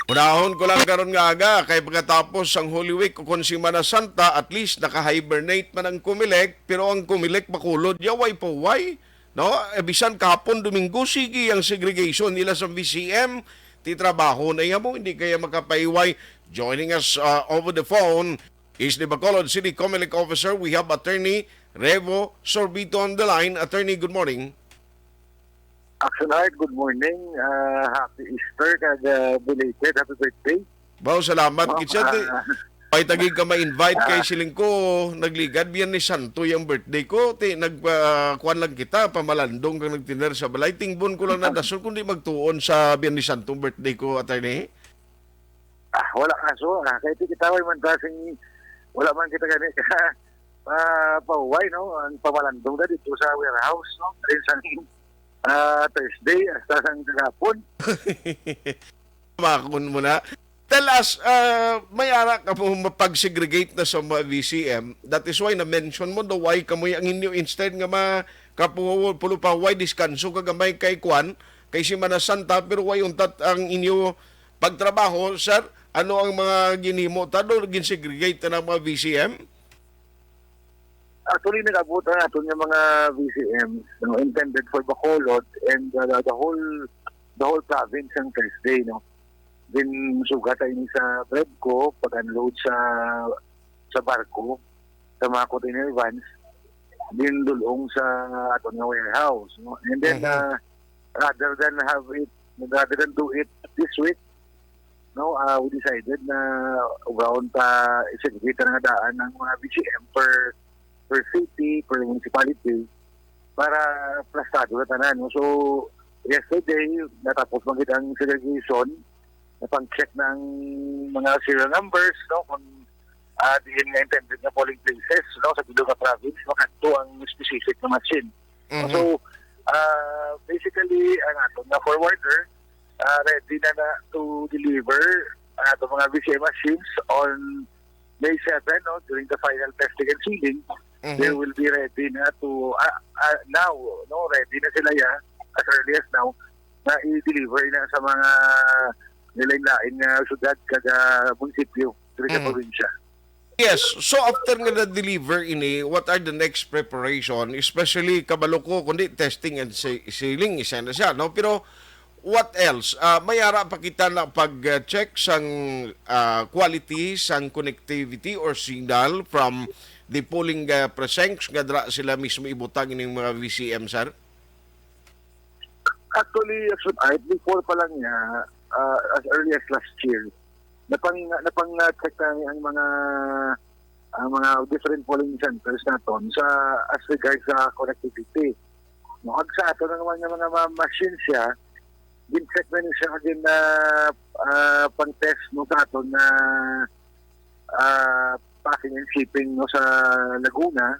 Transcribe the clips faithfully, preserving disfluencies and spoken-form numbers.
Unahon ko lang karon nga aga, kay pagkatapos sang Holy Week o kon Semana Santa, at least naka-hibernate man ang Comelec, pero ang Comelec bakulod ya, way pa way, no? Eh, bisan kahapon Domingo, sige ang segregation nila sa V C M, ti trabaho na iya mo, hindi kaya makapahiway. Joining us, uh, over the phone is the Bacolod City Comelec officer. We have Attorney Revo Sorbito on the line. Attorney, good morning. Action Art, good morning. Ah, happy Easter kag, ah, belated happy birthday. Wow, salamat. Oh, kitsa, ti, ah, ay tagi ka ma-invite kay ah, siling ko, nagligad Biyernes Santo yung birthday ko. Ti, nag, ah, kuwan lang kita, pamalandong kang nagtiner sa balay. Tingbon ko lang na dason kung di magtuon sa Biyernes Santo birthday ko, attorney. Ah, wala kaso, ah, kay ti kita way man ta sing, wala man kita gani ka, ah, pauway, no? Ang pamalandong na dito sa warehouse, no? Rin sang, ah, Thursday, hasta sang kagapon. Makon mo na. Tell us, ah, may ara ka po mapag-segregate na sa mga V C M. That is why na-mention mo, the why kamoy ang inyo instead nga ma-, kapulo pa, why diskanso ka gamay kay kwan, kay Semana Santa, pero why untat ang inyo pagtrabaho, sir? Ano ang mga ginhimo ta do? Ginsegregate ta ng mga V C M? Actually, nag-abot ang aton nga mga V C M, no, intended for Bacolod and, uh, the whole, the whole province ang Thursday, no? Din sugat ta ini sa Bredco, pag-unload sa, sa barko, sa mga container vans, din dulong sa aton nga warehouse, no? And then, Mhm. uh, rather than have it, rather than do it this week, no, ah, we decided na ugawon pa, i-segregate na nga daan ang mga V C M per, per city, per municipality, para plastado na tanan, no? So, yesterday, natapos man gid ang segregation, napang-check na ang mga serial numbers, no, kung, ah, diin nga intended nga polling places, no, sa bilog nga province, makadto ang specific na machine. Mhm. So, ah, basically, ang aton nga forwarder, ah, ready na na to deliver ang aton mga V C M machines on May seven, no, during the final testing and sealing. Mhm. They will be ready na to, ah, ah, now, no, ready na sila ya, as early as now, na i-deliver na sa mga nilain-lain nga syudad kag, ah, munisipyo diri sa Mhm. probinsya. Yes. So, after nga na-deliver ini, what are the next preparation? Especially, kabalo ko, kundi testing and se-, sealing, isa na siya, no? Pero, what else? Ah, may ara pa kita na pag-check sang, ah, quality sang connectivity or signal from the polling, ah, precincts nga dira sila mismo ibutang ining mga V C M, sir? Actually, as I, before pa lang niya, ah, as early as last year, napang, napang, ah, check na ang mga, ang mga different polling centers naton sa, as regards sa connectivity. No, ag sa aton nga mga, mga ma-, machine siya, gin-check na ni siya, gin, ah, ah, pang-test, no, sa aton nga, ah, packing and shipping, no, sa Laguna.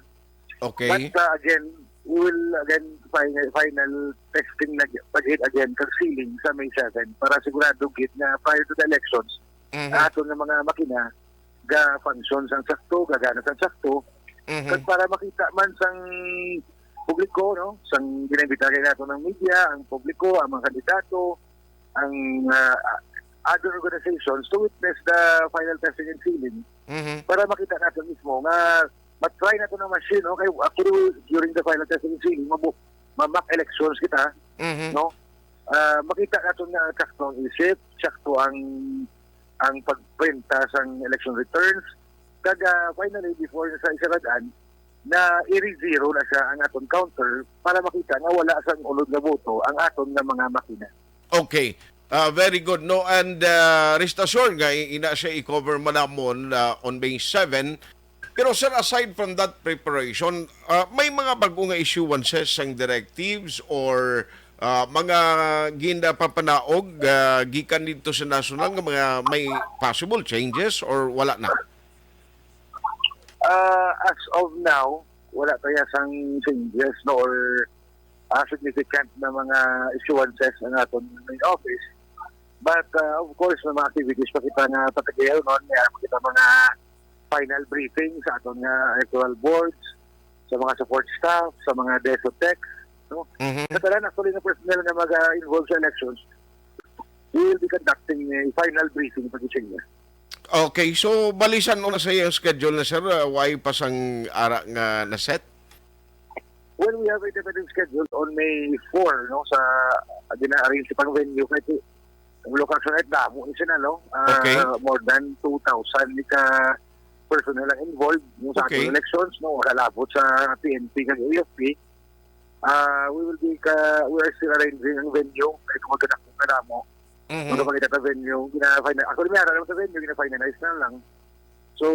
Okay. But, uh, again, we will again final, final testing na gi-, pag-hit again kag sealing sa May seven para sigurado gid na prior to the elections, Mhm. ang aton nga mga makina ga-function sang sakto, gagana sang sakto, Mhm. kag para makita man sang publiko, no, sang ginaimbita kay nato ng media, ang publiko, ang mga kandidato, ang, uh, other organizations to witness the final testing and sealing Mhm. para makita natin mismo nga ma-try nato ng machine, no? Kay actually, during the final testing and sealing, mabu-, ma-, mock elections kita, Mhm. no? Ah, makita nato nga sakto ang isip, sakto ang, ang pagprinta sang election returns. Kag, ah, finally, before sa isaradan, na i-re-zero na siya ang aton counter para makita nga wala sang unod nga boto ang aton nga mga makina. Okay. Ah, very good, no? And, ah, rest assured nga i-, ina siya i-cover man namon, ah, on May seven. Pero, sir, aside from that preparation, ah, may mga bag-o nga issuances sang directives or, ah, mga ginapapanaog, ah, gikan dito sa national nga mga may possible changes or wala na? Ah, as of now, wala tayo sang changes, no, or, ah, significant na mga issuances ang aton main office. But, ah, of course, may mga activities pa kita nga patagayon, no? May kita mga final briefing sa aton nga electoral boards, sa mga support staff, sa mga DESO techs, no? Mhm. Sa tanan, actually, nga personnel nga mag-involve sa elections, we will be conducting a final briefing pa gid sa inyo. Okay, so balisan mo na sa iyang schedule na, sir. Uh, why pa sang ara nga na-set? Well, we have a tentative schedule on May four, no, sa gina-arrange sa pang venue. Kaya ang location ay damo ni sila, no? Ah, Okay. More than two thousand ni ka personnel ang involved yung sa Okay. ating elections, no? Kalabot sa P N P kag A F P. Ah, we will be ka, we are still arranging ang venue. Kaya kung magkadakong kadamo, Mhm. Kung kapag ita venue, gina-final-, actually, may ara lang sa venue, gina-finalize na lang. So,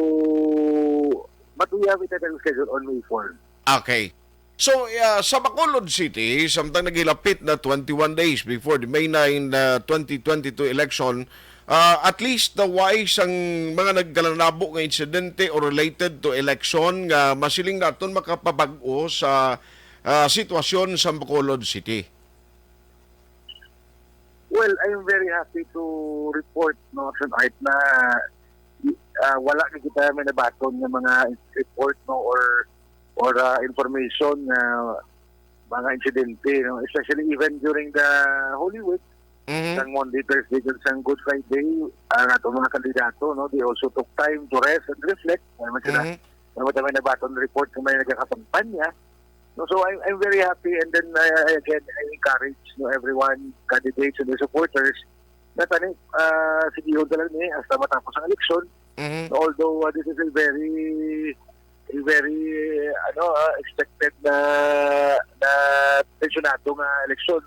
but we have it scheduled on May four. Okay. So, uh, sa Bacolod City, samtang naghilapit na twenty-one days before the May nine, uh, twenty twenty-two election, uh, at least the wise ang mga nagkalanabo nga insidente or related to election nga masiling naton makapabag-o sa, uh, sitwasyon sa Bacolod City. Well, I'm very happy to report, no, Action Art, na, ah, wala na kita may nabaton nga mga report, no, or, or, ah, information nga mga insidente, no, especially even during the Holy Week, Mhm. sang Monday, Thursday, kag sang Good Friday, ang atong mga kandidato, no, they also took time to rest and reflect. Wala man sila, Mhm. wala man may nabaton report kung may nagkakampanya. No, so I'm, I'm very happy, and then, uh, again, I encourage, no, everyone, candidates and the supporters, na tani, ah, sige, yun talaga ni, hasta matapos ang eleksyon. Mhm. Although, uh, this is a very, a very, ano, uh, expected na, na tensyonado nga eleksyon.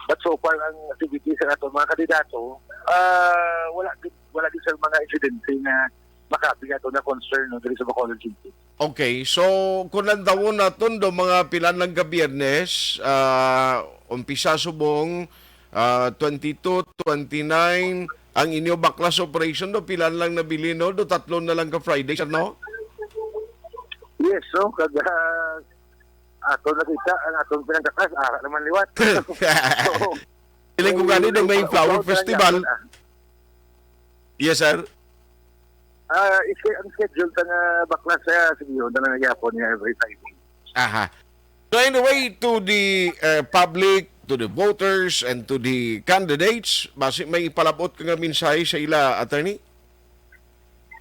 But so far, ang activity sa aton mga kandidato, ah, wala gid, wala gid sa mga insidente nga makabi ato na concern, no, diri sa Bacolod City. Okay, so kung nandawon naton do mga pila lang ka Biyernes, ah, umpisa subong, ah, twenty-two, twenty-nine, ang inyo baklas operation do pila lang nabilin, no? Do tatlo na lang ka Friday, sir, no? Yes, no? Kag, ah, ato nakita ang atong pinangkakas, ara naman liwat. So, Feeling ko gani na may flower festival. Yes, sir. Ah, is-, ang schedule ta nga baklas, ah, sige, yun na lang gyapon nga every Friday. Aha. So anyway, to the, uh, public, to the voters, and to the candidates, basi may ipalabot ka nga mensahe sa ila, attorney?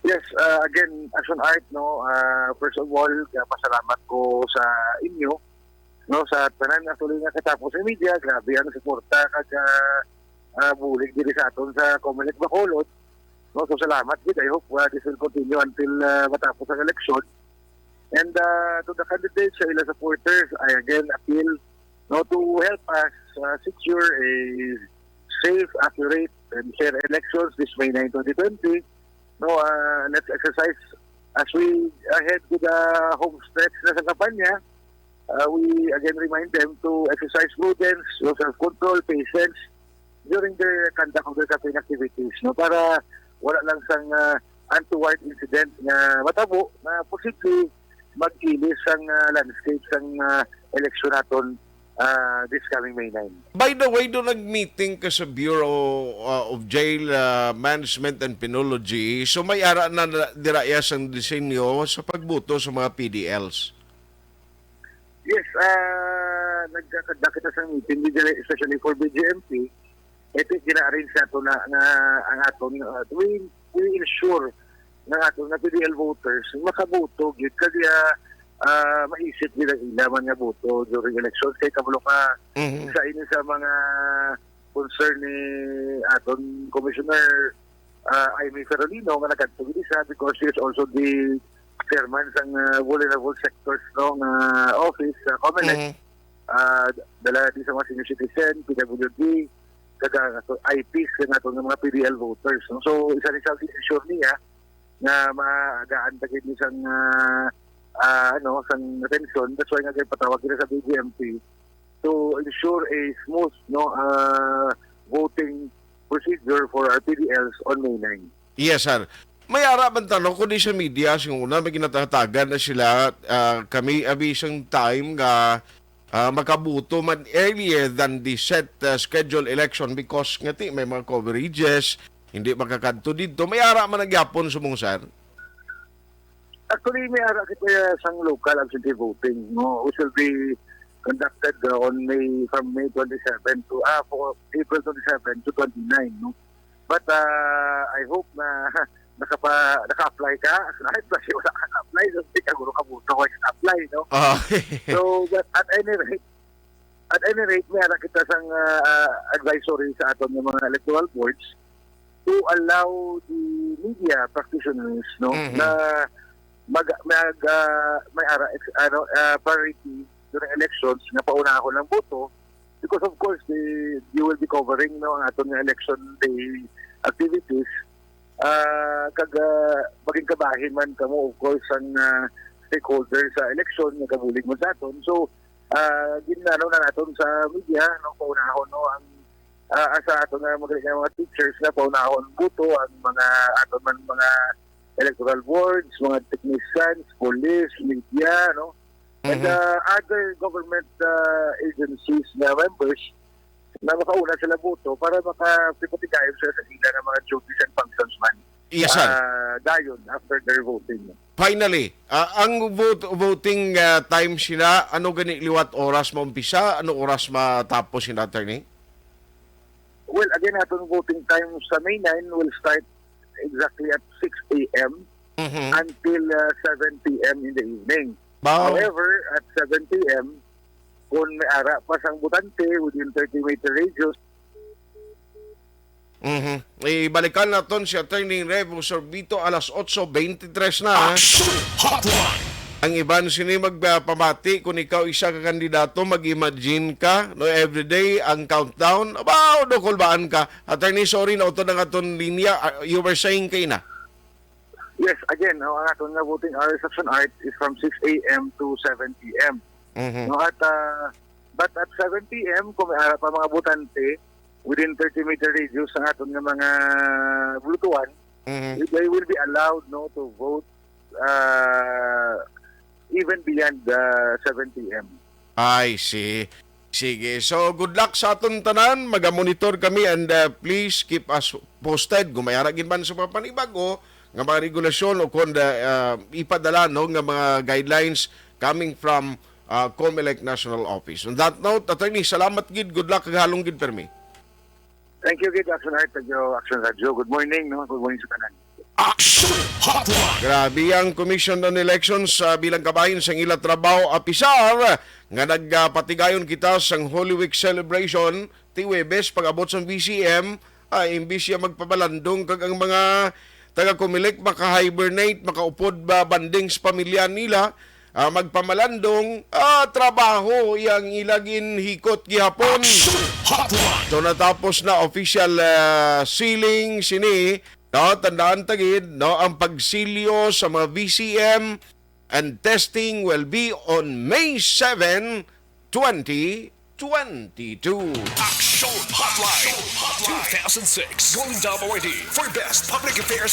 Yes, uh, again, Action Art, no, uh, first of all, uh, pasalamat ko sa inyo, no, sa tanan actually nga katapos sa media, grabe ang suporta kag, ah, ah, bulig diri sa aton sa Comelec Bacolod. No, so salamat gid. I hope, ah, this will continue until, ah, matapos ang eleksyon. And, ah, to the candidates, sa ila supporters, I again appeal, no, to help us, ah, secure a safe, accurate, and fair elections this May nine, twenty twenty. No, ah, let's exercise as we head to the home stretch na sa kampanya. Uh, we again remind them to exercise prudence, no, self-control, patience during their conduct of their campaign activities, no, para wala lang sang, uh, untoward incident nga matabo nga posible mag-ilis sang, uh, landscape sang, uh, eleksyon naton, uh, this coming May nine. By the way, do nag-meeting ka sa Bureau, uh, of Jail, uh, Management and Penology, so may ara na na-, dira iya sang disenyo sa pagbuto sa mga P D Ls? Yes, ah, nagkakada kita sa meeting, especially for B J M P. Ito yung gina-arrange nato na, nga ang aton, ah, we, we ensure nga aton nga P D L voters makaboto gyud kag, ah, ah, maisip nila ila man nga boto during elections. Kay kabalo ka, Mhm. sa ini sa mga concern ni aton Commissioner, ah, Imee Ferolino nga nagkadto gid siya because she is also the chairman sang, ah, vulnerable sectors, no, nga office sa Comelec. Mhm. Ah, dala di sa mga senior citizen, P W D, kag, ah, I Ps, kag aton nga mga P D L voters, no? So, isa ni sa issue niya nga maagaan ta gid ni sang, ah, ah, ano, sang atensyon. That's why nga ginpatawag kita sa B J M P to ensure a smooth, no, ah, voting procedure for our P D Ls on May nine. Yes, sir. May ara man tano kundi sa media, sing una, may ginatatagan na sila, ah, kami abi sang time nga, ah, makabuto man earlier than the set, ah, scheduled election because nga ti may mga coverages, hindi makakadto didto. May ara man ang gyapon sumong, sir? Actually, may ara kita sang local absentee voting, no, which will be, conducted uh, on May, from May twenty-seven to, ah, for April twenty-seven to twenty-nine, no? But uh, I hope na nakapa, naka-apply ka. Kahit pa siya wala ka apply, so hindi ka guro ka buto ko apply, no? Ah, So, but at any rate, at any rate, may ara kita sang uh, uh, advisory sa aton nga mga electoral boards to allow the media practitioners, no, Mhm. na mag, mag uh, may ara ex- ano uh, priority during elections nga paunahon ang boto, because of course they, you will be covering, no, ang aton nga election day activities. Ah, kag uh, maging kabahin man kamo, of course, ang uh, stakeholder sa election nga kabulig man sa aton. So, uh, ginano na naton sa media, no, paunahon, no, ang uh, sa aton nga mga, nga mga teachers nga paunahon buto ang mga aton man mga electoral boards, mga technicians, police, media, no, and Mhm. uh, other government uh, agencies na members na makauna sila buto para makapipatigayon sila sa ila nga mga duties and functions man. Yes, sir. Ah, dayon after their voting. Finally, ah, ang vote, voting ah, time sila, ano gani liwat oras maumpisa? Ano oras matapos sila, attorney? Well, again, atong voting time sa May nine will start exactly at six a.m. Mhm. until uh, seven p.m. in the evening. Wow. However, at seven p.m., kung may ara pa sang butante within thirty meter radius, Mhm. Ibalikan naton si Attorney Revo Sorbito alas otso veintitrés na. Ha? Action Hotline. Ang iban sini magpamati kung ikaw isa ka kandidato, mag-imagine ka, no, everyday ang countdown. Abaw, do kulbaan ka. Attorney, sorry, nautod ang aton linya. Ah, you were saying kay na. Yes, again, no, ang aton nga voting hours, Action Art, is from six a.m. to seven p.m. Mhm. No, at uh, but at seven p.m., kung may ara pa mga butante within thirty meter radius ang aton nga mga bulutuan, Mhm. they will be allowed, no, to vote uh, even beyond uh, seven p.m. I see. Sige. So, good luck sa aton tanan. Maga-monitor kami and uh, please keep us posted. Kung may ara gid man sa mga panibago nga mga regulasyon o kung uh, ipadala, no, nga mga guidelines coming from uh, Comelec National Office. On that note, Attorney, salamat gid. Good luck kag halong gid permi. Thank you, gid, Action Art, Radyo, Action Radyo. Good morning, no? Good morning sa tanan. Action Hotline. Grabe ang Commission on Elections ah, bilang kabahin sang ila trabaho, apisar nga nagpatigayon kita sang Holy Week celebration ti Huwebes pag-abot sang V C M, ah, imbis siya magpabalandong kag ang mga taga Comelec maka-hibernate, makaupod ba banding sa pamilya nila, ah, magpamalandong, ah, trabaho yang ila ginhikot gihapon. Action Hotline. So natapos na official ah, sealing sini, no, tandaan ta gid, no, ang pagsilyo sa mga V C M and testing will be on May seven, twenty twenty-two. Action Hotline. two thousand six Golden Dome Awardee for Best Public Affairs